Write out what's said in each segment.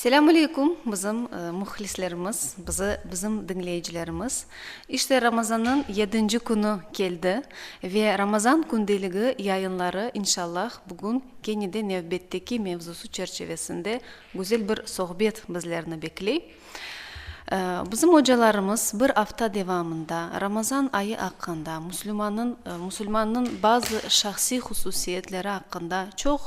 Selâm aleyküm, bizim mühlislerimiz, bizi, bizim diñleyicilerimiz. İşte, Ramazannıñ yedinci künü keldi ve Ramazan kündeligi yayınları, inşallah, bugün kene de nevbetteki mevzusı çerçivesinde güzel bir sohbet bizlerni bekley. Bizim ocalarımız bir afta devamında Ramazan ayı aqqında, musulmannıñ musulmannıñ bazı şahsiy hususiyetleri aqqında çoq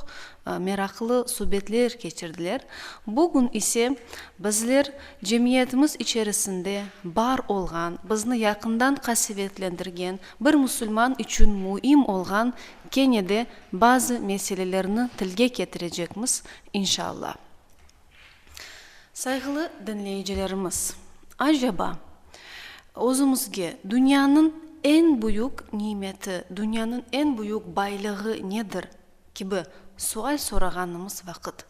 meraqlı subetler keçirdiler. Bugün ise bizler cemiyetimiz içerisinde bar olğan, bizni yaqından qasevetlendirgen, bir musulman içün müim olğan kene de bazı meselelerni tilge ketirecekmiz, inşallah. Sayğılı diñleyicilerimiz, aceba, özümizge dünyanıñ eñ büyük nimeti, dünyanıñ eñ büyük baylığı nedir kibi sual sorağanımız vaqıt,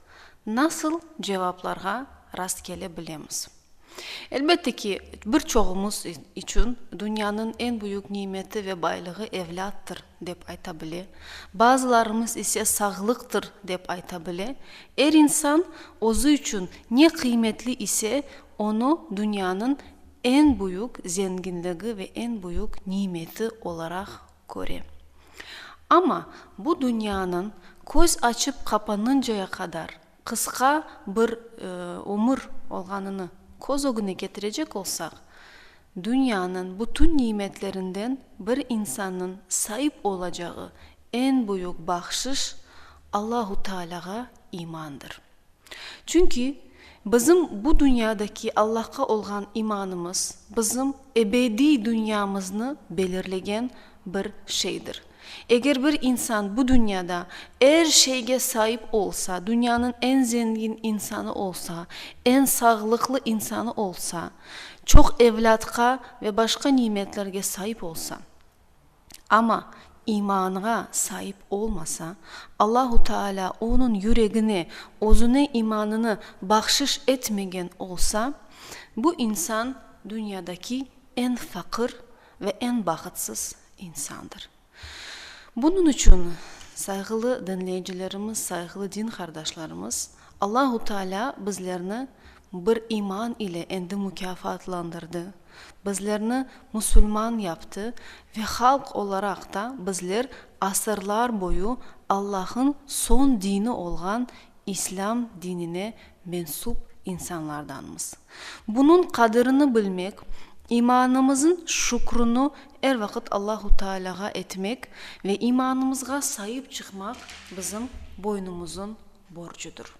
nasıl cevaplarğa rastkele bilemiz? Elbette ki, bir çoğumız içün dünyanıñ eñ büyük nimeti ve baylığı evlâttır, dep ayta bile, bazılarımız ise sağlıqtır, dep ayta bile. Er insan özü içün ne qıymetli ise, onı dünyanıñ eñ büyük zenginligi ve eñ büyük nimeti olaraq köre. Amma bu dünyanıñ köz açıp qapanıncaya qadar qısqa bir ömür olğanını köz ögüne ketirecek olsaq, dünyanıñ bütün nimetlerinden bir insannıñ saip olacağı eñ büyük bahşış Allahu Taalâğa imandır. Çünki bizim bu dünyadaki Allahqa olğan imanımız bizim ebediy dünyamıznı belirlegen bir şeydir. Eger bir insan bu dünyada er şeyge saip olsa, dünyanıñ eñ zengin insanı olsa, eñ sağlıqlı insanı olsa, çoq evlâtqa ve başqa nimetlerge saip olsa, amma imanğa saip olmasa, Allahu Taalâ onıñ yüregine özüne imanını bahşış etmegen olsa, bu insan dünyadaki eñ faqır ve eñ bahıtsız insandır. Bunıñ içün, sayğılı diñleyicilerimiz, sayğılı din qardaşlarımız, Allahu Teala bizlerni bir iman ile endi mukâfatlandırdı, bizlerni musulman yaptı ve halq olaraq da bizler asırlar boyu Allah'ın soñ dini olğan İslâm dinine mensup insanlardanmız. Bunıñ qadrini bilmek, imanımızın şükrüni er vaqıt Allahu Taalâğa etmek ve imanımızğa saip çıqmaq bizim boynumuzın borcudır.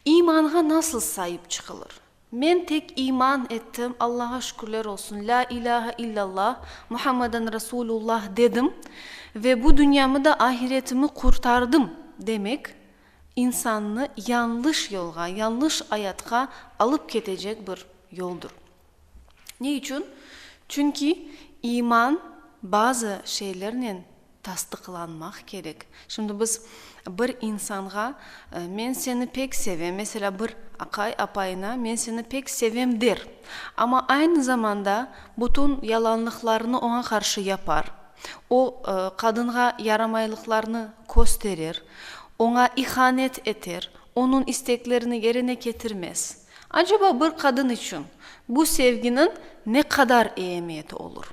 İmanğa nasıl saip çıqılır? Men tek iman ettim, Allağa şükürler olsun, lâ ilâhe illallah, Muhammeden Rasulullah dedim ve bu dünyamı da ahiretimi qurtardım demek, insannı yañlış yolğa, yañlış ayatqa alıp ketecek bir yoldur. Ne içün? Çünki iman bazı şeylernen tasdıqlanmaq kerek. Şimdi biz bir insanğa men seni pek sevem, meselâ, bir aqay apayına men seni pek sevem der, amma aynı zamanda bütün yalanlıqlarını oña qarşı yapar, o, qadınğa yaramaylıqlarnı kösterir, oña ihanet eter, onıñ isteklerini yerine ketirmez. Aceba bir qadın içün bu sevginiñ ne qadar eemiyeti olur?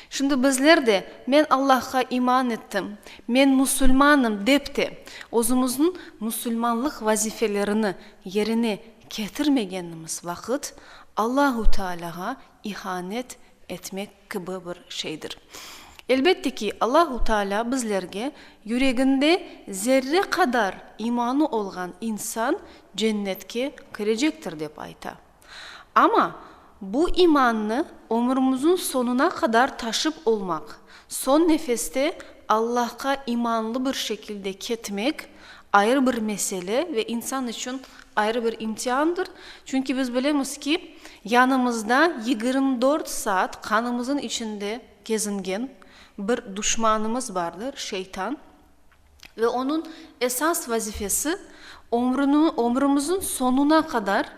Şimdi bizler de men Allahqa iman ettim, men musulmanım dep te, özümizniñ musulmanlıq vazifelerini yerine ketirmegenimiz vaqıt Allahu Tealâğa ihanet etmek kibi bir şeydir. Elbette ki, Allahu Tealâ bizlerge yüreginde zerre qadar imanı olğan insan cennetke kirecektir dep ayta. Amma bu imannı ömrümizniñ soñuna qadar taşıp olmaq, soñ nefeste Allahqa imanlı bir şekilde ketmek ayrı bir mesele ve insan içün ayrı bir imtiandır. Çünki biz bilemiz ki, yanımızda 24 saat qanımızın içinde kezingen bir duşmanımız bardır, şeytan. Ve onıñ esas vazifesi, ömrüni, ömrümizniñ soñuna qadar.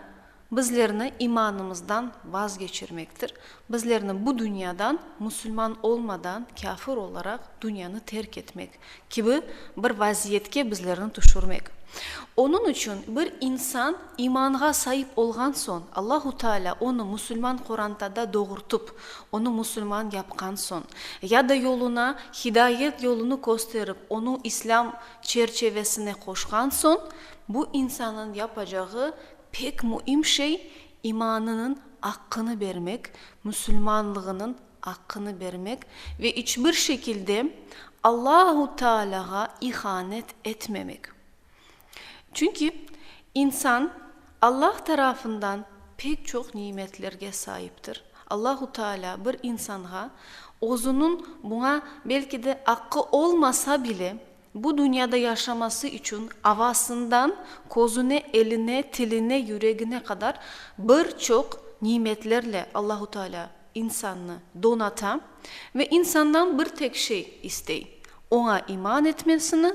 Bizlerni imanımızdan vazgeçirmektir, bizlerni bu dünyadan musulman olmadan, kâfir olaraq dünyanı terk etmek kibi bir vaziyetke bizlerni tüşürmek. Onıñ içün bir insan imanğa saip olğan soñ, Allahu Teala onı musulman qorantada doğurtıp, onı musulman yapqan soñ, ya da yoluna hidayet yolunı kösterip, onı İslâm çerçevesine qoşqan soñ, bu insannıñ yapacağı pek müim şey, imanınıñ aqqını bermek, musulmanlığınıñ aqqını bermek ve iç bir şekilde Allahu Taalâğa ihanet etmemek. Çünki insan Allah tarafından pek çoq nimetlerge saiptir. Allahu Taalâ bir insanğa özüniñ buña belki de aqqı olmasa bile, Bu dünyada yaşaması içün avasından közüne, eline, tiline, yüregine qadar bir çoq nimetlerle Allahu Teala insannı donata ve insandan bir tek şey istey, oña iman etmesini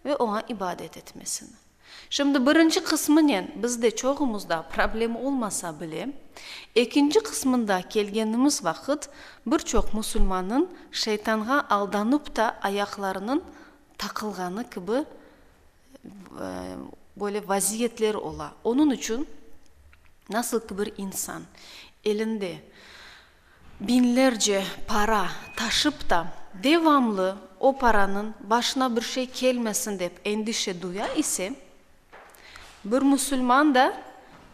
ve oña ibadet etmesini. Şimdi birinci qısmınen bizde çoğumuzda problem olmasa bile, ekinci qısmında kelgenimiz vaqıt bir çoq musulmannıñ şeytanğa aldanıp ta ayaqlarınıñ taqılğanı kibi böyle vaziyetler ola. Onıñ içün nasıl ki bir insan elinde Biñlerce para taşıp ta, devamlı o paranıñ başına bir şey kelmesin dep endişe duya ise, bir musulman da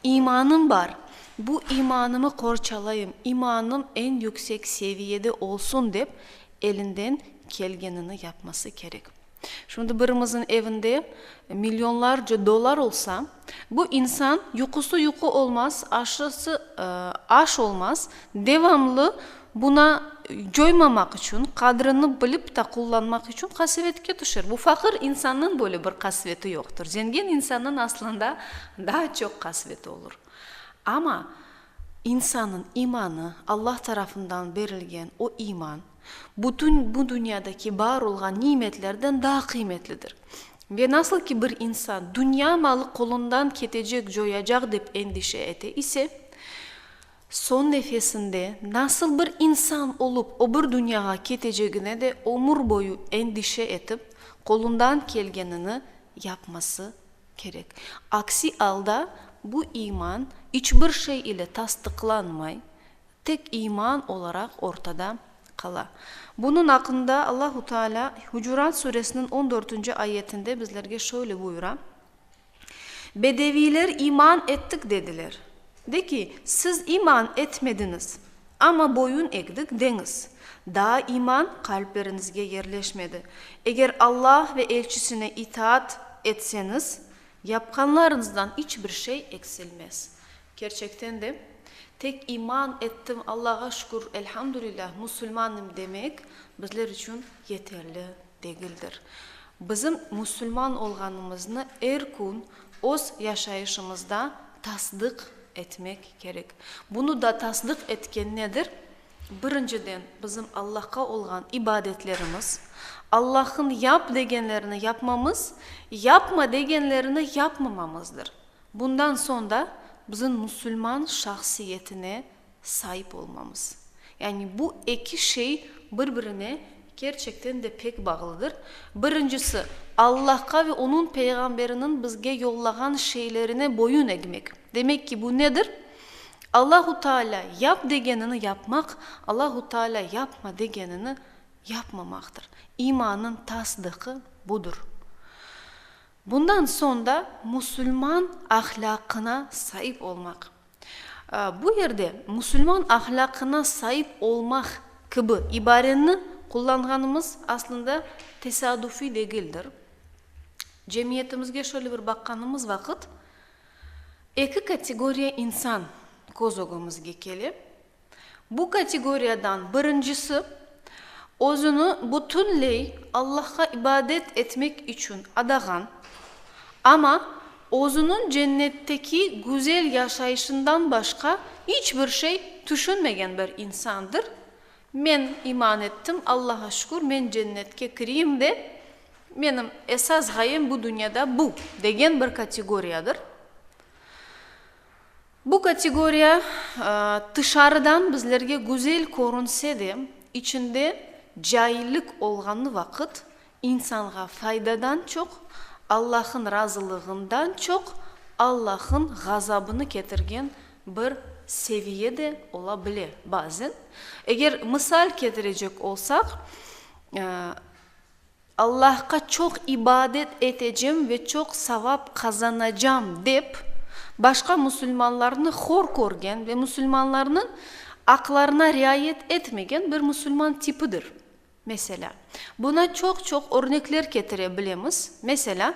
imanım bar, bu imanımı qorçalayım, imanım eñ yüksek seviyede olsun dep elinden kelgenini yapması kerek. Şimdi birimizniñ evinde milyonlarca dollar olsa, bu insan yuqusı yuqu olmaz, aşısı aş olmaz, devamlı buna coymamaq içün, qadrini bilip ta qullanmaq içün qasevetke tüşer. Bu faqır insannıñ böyle bir qasveti yoqtır. Zengin insannıñ aslında daa çoq qasveti olur. Amma insannıñ imanı, Allah tarafından berilgen o iman, Bütün bu dünyadaki bar olğan nimetlerden daa qıymetlidir. Ve nasıl ki bir insan dünya malı qolundan ketecek, coyacaq dep endişe ete ise, soñ nefesinde nasıl bir insan olıp o bir dünyağa ketecegine de ömür boyu endişe etip, qolundan kelgenini yapması kerek. Aksi alda bu iman iç bir şey ile tasdıqlanmay, tek iman olaraq ortada qala. Bunıñ aqqında Allahu Teala Hucurat suresiniñ on dörtünci ayetinde bizlerge şöyle buyura, Bedeviyler iman ettik dediler. De ki, siz iman etmediñiz, amma boyun egdik deñiz. Daa iman qalpleriñizge yerleşmedi. Eger Allah ve elçisine itaat etseñiz, yapqanlarıñızdan iç bir şey eksilmez. Kerçekten de, tek iman ettim, Allağa şükür, elhamdülilâh, musulmanım demek bizler içün yeterli degildir. Bizim musulman olğanımıznı er kün öz yaşayışımızda tasdıq etmek kerek. Bunı da tasdıq etken nedir? Birinciden, bizim Allahqa olğan ibadetlerimiz, Allah'ın yap degenlerini yapmamız, yapma degenlerini yapmamamızdır. Bundan soñ da bizim musulman şahsiyetine saip olmamız. Yani bu eki şey bir-birine kerçekten de pek bağlıdır. Birincisi, Allahqa ve Onıñ Peyğamberiniñ bizge yollağan şeylerine boyun egmek. Demek ki, bu nedir? Allahu Teala yap degenini yapmaq, Allahu Teala yapma degenini yapmamaqtır. İmannıñ tasdıqı budır. Bundan soñ da musulman ahlâqına saip olmaq. Bu yerde musulman ahlâqına saip olmaq kibi ibareni qullanğanımız aslında tesadüfiy degildir. Cemiyetimizge şöyle bir baqqanımız vaqıt, eki kategoriya insan köz ögümizge kele. Bu kategoriyadan birincisi, özüni bütünley Allahqa ibadet etmek içün adağan, amma özüniñ cennetteki güzel yaşayışından başqa iç bir şey tüşünmegen bir insandır, Men iman ettim, Allağa şükür, men cennetke kireyim de, menim esas ğayem bu dünyada bu, degen bir kategoriyadır. Bu kategoriya tışarıdan bizlerge güzel körünse de, içinde caillik olğanı vaqıt insanğa faydadan çoq, Allah'ın razılığından çoq Allah'ın ğazabını ketirgen bir seviye de ola bile bazen. Eger misal ketirecek olsaq, Allahqa çoq ibadet etecem ve çoq savap qazanacam dep, başqa musulmanlarnı hor körgen ve musulmanlarnıñ aqlarına riayet etmegen bir musulman tipidir. Meselâ, buna çoq-çoq örnekler ketire bilemiz. Meselâ,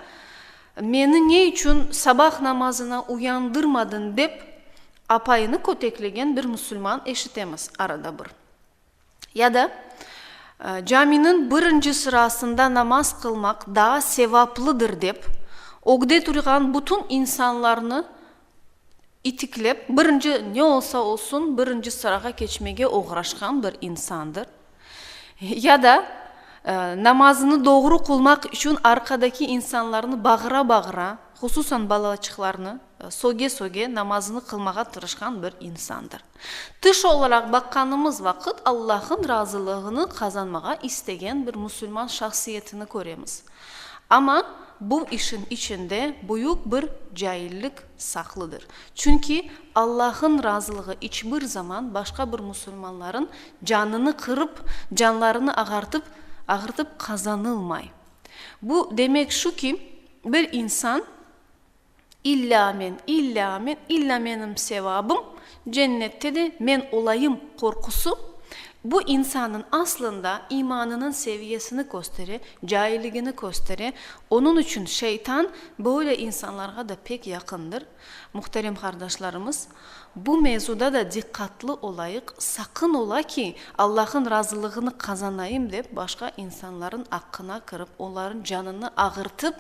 Meni ne içün sabah namazına uyandırmadıñ dep, apayını köteklegen bir musulman eşitemiz arada bir. Ya da, Caminiñ birinci sırasında namaz qılmaq daa sevaplıdır dep, ögde turğan bütün insanlarnı itiklep, birinci, ne olsa olsun, birinci sırağa keçmege oğraşqan bir insandır. Ya da, namazını doğru qılmaq içün arqadaki insanlarnı bağıra-bağıra, hususan balaçıqlarnı söge-söge namazını qılmağa tırışqan bir insandır. Tış olaraq baqqanımız vaqıt Allah'ın razılığını qazanmağa istegen bir musulman şahsiyetini köremiz. Amma bu işin içinde büyük bir caillik saqlıdır. Çünki Allah'ın razılığı iç bir zaman başqa bir musulmanların canını qırıp, canlarını ağartıp, ağırtıp qazanılmay. Bu demek şu ki, bir insan İllâ men, illâ men, illâ menim sevabım, cennette de men olayım qorqusı, bu insannıñ aslında imanınıñ seviyesini köstere, cailligini köstere. Onıñ içün şeytan böyle insanlarğa da pek yaqındır. Muhterem qardaşlarımız, bu mevzuda da diqqatlı olayıq, saqın ola ki, Allah'ın razılığını qazanayım dep başqa insanların aqqına kirip, oların canını ağırtıp,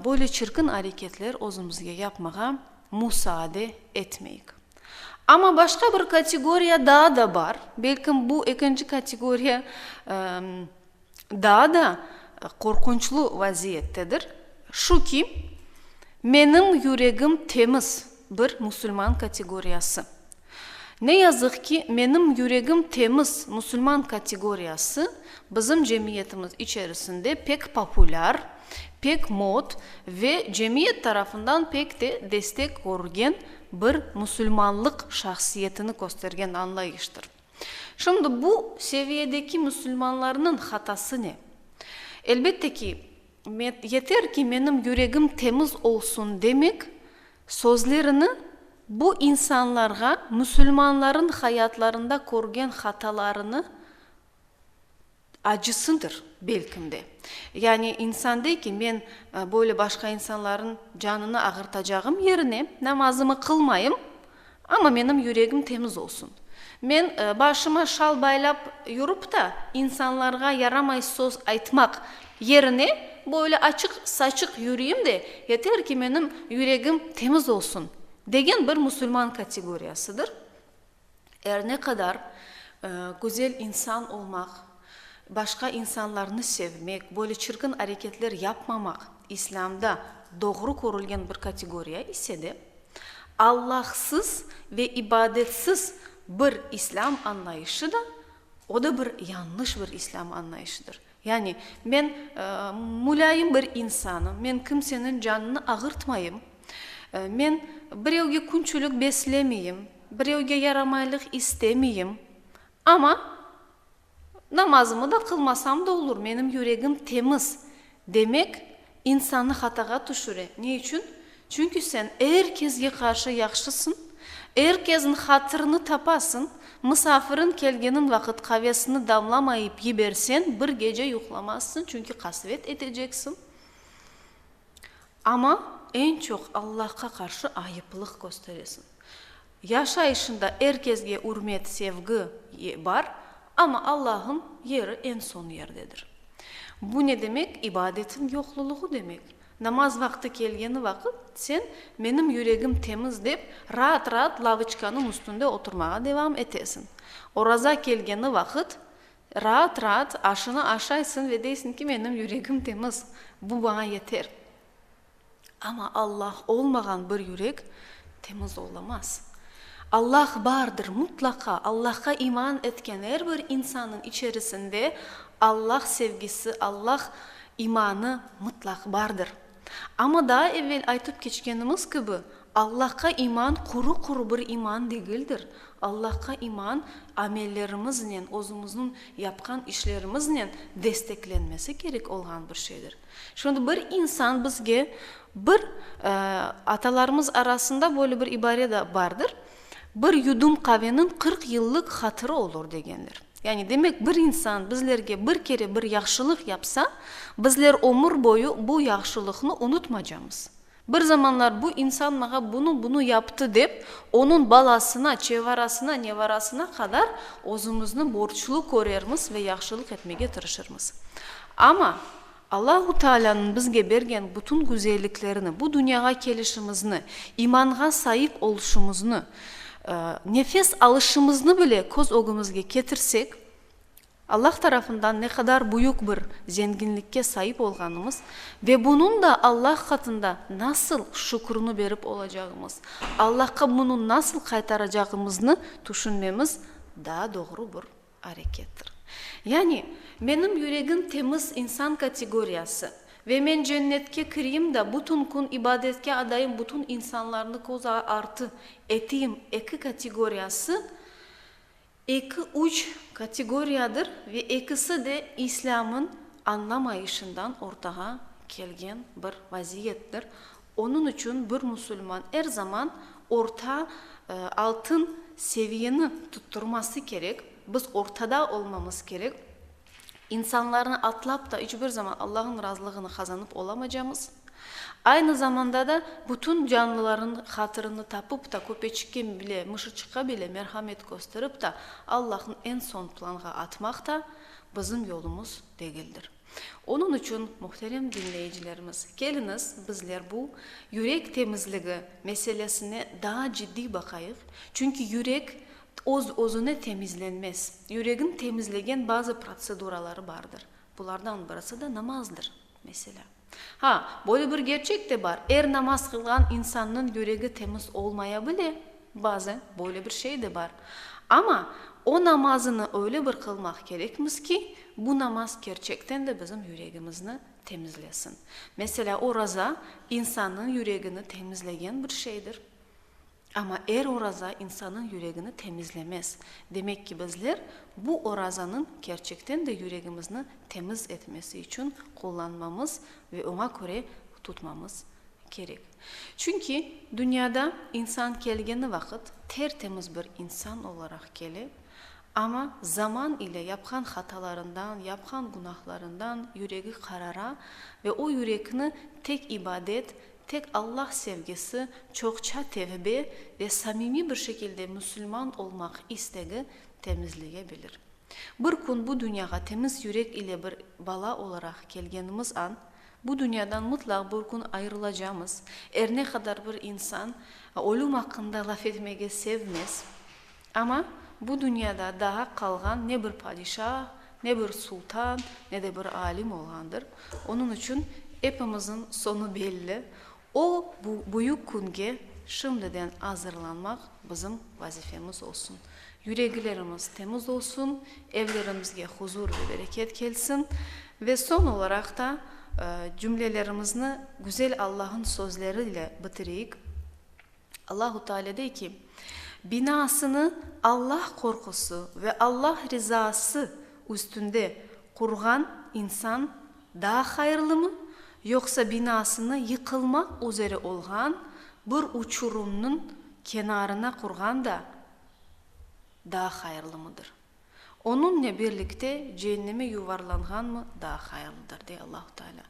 Böyle çirkin areketler özümizge yapmağa musaade etmeyik. Amma başqa bir kategoriya daa da bar, belkim bu ekinci kategoriya daa da qorqunçlı vaziyettedir, şu ki, menim yüregim temiz bir musulman kategoriyası. Ne yazıq ki, menim yüregim temiz musulman kategoriyası bizim cemiyetimiz içerisinde pek populâr, pek mod ve cemiyet tarafından pek de destek körgen bir musulmanlıq şahsiyetini köstergen añlayıştır. Şimdi bu seviyedeki musulmanlarnıñ hatası ne? Elbette ki, yeter ki menim yüregim temiz olsun demek Sözlerini bu insanlarğa musulmanların hayatlarında körgen hatalarını acısıdır belkim de. Yani insan dey ki, men böyle başqa insanların canını ağırtacağım yerine namazımı qılmayım, amma menim yüregim temiz olsun. Men başıma şal baylap yürip ta, insanlarğa yaramay söz aytmaq yerine, böyle açıq-saçıq yürüyim de, yeter ki, menim yüregim temiz olsun, degen bir musulman kategoriyasıdır. Er ne qadar güzel insan olmaq, başqa insanlarnı sevmek, böyle çirkin areketler yapmamaq İslâmda doğru körülgen bir kategoriya ise de, Allahsız ve ibadetsiz bir İslâm añlayışı da, o da bir yañlış bir İslâm añlayışıdır. Yani, men mulâyim bir insanım, men kimseniñ canını ağırtmayım, men birevge künçülik beslemeyim, birevge yaramaylıq istemeyim, amma Namazımı da qılmasam da olur, menim yüregim temiz, demek, insannı hatağa tüşüre. Ne içün? Çünki sen er kesge qarşı yahşısıñ, er kesniñ hatırını tapasıñ, musafiriñ kelgenin vaqıt qavesini damlamayıp yiberseñ, bir gece yuqlamazsıñ, çünki qasvet eteceksiñ. Amma eñ çoq Allahqa qarşı ayıplıq kösteresiñ. Yaşayışında er kesge ürmet, sevgi bar, amma Allah'ın yeri eñ soñ yerdedir. Bu ne demek? İbadetiñ yoqluluğı demek. Namaz vaqtı kelgeni vaqıt sen, menim yüregim temiz dep, raat-raat lavıçkanıñ üstünde oturmağa devam etesiñ. Oraza kelgeni vaqıt, raat-raat aşını aşaysıñ ve deysiñ ki, menim yüregim temiz, bu maña yeter. Amma Allah olmağan bir yürek. Temiz olamaz. Allah bardır, mutlaqa Allahqa iman etken er bir insannıñ içerisinde Allah sevgisi, Allah imanı mıtlaq bardır. Amma daa evel aytıp keçkenimiz kibi, Allahqa iman quru-quru bir iman degildir. Allahqa iman amellerimiznen, özümizniñ yapqan işlerimiznen desteklenmesi kerek olğan bir şeydir. Şimdi bir insan bizge bir, atalarımız arasında böyle bir ibare de bardır, Bir yudum qaveniñ 40 yıllıq hatırı olur degenler. Yani demek bir insan bizlerge bir kere bir yahşılıq yapsa, bizler ömür boyu bu yahşılıqnı unutmacamız. Bir zamanlar bu insan mağa bunı, bunı yaptı dep, onıñ balasına, çevarasına, nevarasına qadar özümizni borçlu körermiz ve yahşılıq etmege tırışırmız. Amma Allahu Taalânıñ bizge bergen bütün güzelliklerini, bu dünyağa kelişimizni, imanğa saip oluşımıznı, nefes alışımıznı bile köz ögümizge ketirsek, Allah tarafından ne qadar büyük bir zenginlikke saip olğanımız ve bunıñ da Allah qatında nasıl şükrüni berip olacağımız, Allahqa bunı nasıl qaytaracağımıznı tüşünmemiz daa doğru bir arekettir. Yani, menim yüregim temiz insan kategoriyası ve men cennetke kireyim da bütün kün ibadetke adayım bütün insanlarnı köz artı eteyim eki kategoriyası Eki üç kategoriyadır ve ekisi de İslâmın añlamayışından ortağa kelgen bir vaziyettir. Onıñ içün bir musulman er zaman orta, altın seviyeni tutturması kerek, biz ortada olmamız kerek. İnsanlarnı atlap da iç bir zaman Allahnıñ razılığını qazanıp olamacamız. Aynı zamanda da bütün canlılarnıñ hatırını tapıp da, köpeçikke bile, mışıçıqqa bile merhamet kösterip da, Allahnı eñ soñ planğa atmaq da bizim yolumız degildir. Onıñ içün, muhterem diñleyicilerimiz, keliñiz, bizler bu yürek temizligi meselesine daa ciddiy baqayıq, çünki yürek öz-özüne temizlenmez. Yüregin temizlegen bazı protseduraları bardır. Bulardan birisi de namazdır, meselâ. Ha, böyle bir gerçek de bar, er namaz qılğan insannıñ yüregi temiz olmaya bile, bazı böyle bir şey de bar. Amma o namazını öyle bir qılmaq kerekmiz ki, bu namaz kerçekten de bizim yüregimizni temizlesin. Meselâ, oraza insannıñ yüregini temizlegen bir şeydir. Amma er oraza insannıñ yüregini temizlemez. Demek ki, bizler bu orazanıñ kerçekten de yüregimizni temiz etmesi içün qullanmamız ve oña köre tutmamız kerek. Çünki dünyada insan kelgeni vaqıt ter-temiz bir insan olaraq kele, amma zaman ile yapqan hatalarından, yapqan günahlarından yüregi qarara ve o yürekni tek ibadet, Tek Allah sevgisi, çoqça tevbe ve samimiy bir şekilde müsülman olmaq istegi temizleyebilir. Bir kün bu dünyağa temiz yürek ile bir bala olaraq kelgenimiz an, bu dünyadan mıtlaq bir kün ayırılacamız, er ne qadar bir insan ölüm aqqında laf etmege sevmez, amma bu dünyada daa qalğan ne bir padişah, Ne bir sultan, ne de bir alim olğandır. Onıñ içün epimizniñ soñu belli. O büyük künge şimdiden azırlanmaq bizim vazifemiz olsun. Yüregilerimiz temiz olsun, evlerimizge huzur ve bereket kelsin. Ve soñ olaraq da cümlelerimizni güzel Allah'ın sözleri ile bitireyik. Allahu Teala dey ki, Binasını Allah qorqusı ve Allah rizası üstünde qurğan insan daa hayırlımı, yoqsa binasını yıqılmaq üzere olğan bir uçurumnıñ kenarına qurğan da daa hayırlımıdır? Onıñle birlikte ceenneme yuvarlanğanmı daa hayırlıdır, dey Allahu Teala.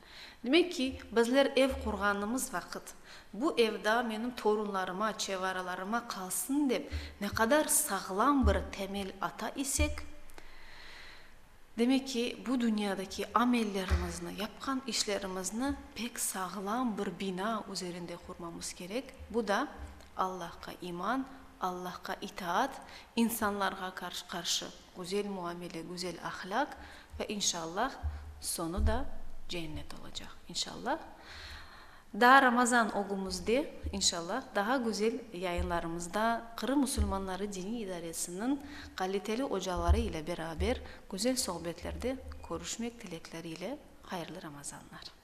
Demek ki, bizler ev qurğanımız vaqıt, bu ev daa menim torunlarıma, çevaralarıma qalsın dep, ne qadar sağlam bir temel ata isek, demek ki, bu dünyadaki amellerimizni, yapqan işlerimizni pek sağlam bir bina üzerinde qurmamız kerek, bu da Allahqa iman, Allahqa itaat, insanlarğa qarşı güzel muamele, güzel ahlâq ve inşallah soñu da cennet olacaq. İnşallah. Daa Ramazan ögümizde, inşallah, daha güzel yayınlarımızda Qırım musulmanları diniy idaresiniñ qaliteli ocaları ile beraber güzel sohbetlerde körüşmek tilekleri ile hayırlı Ramazanlar!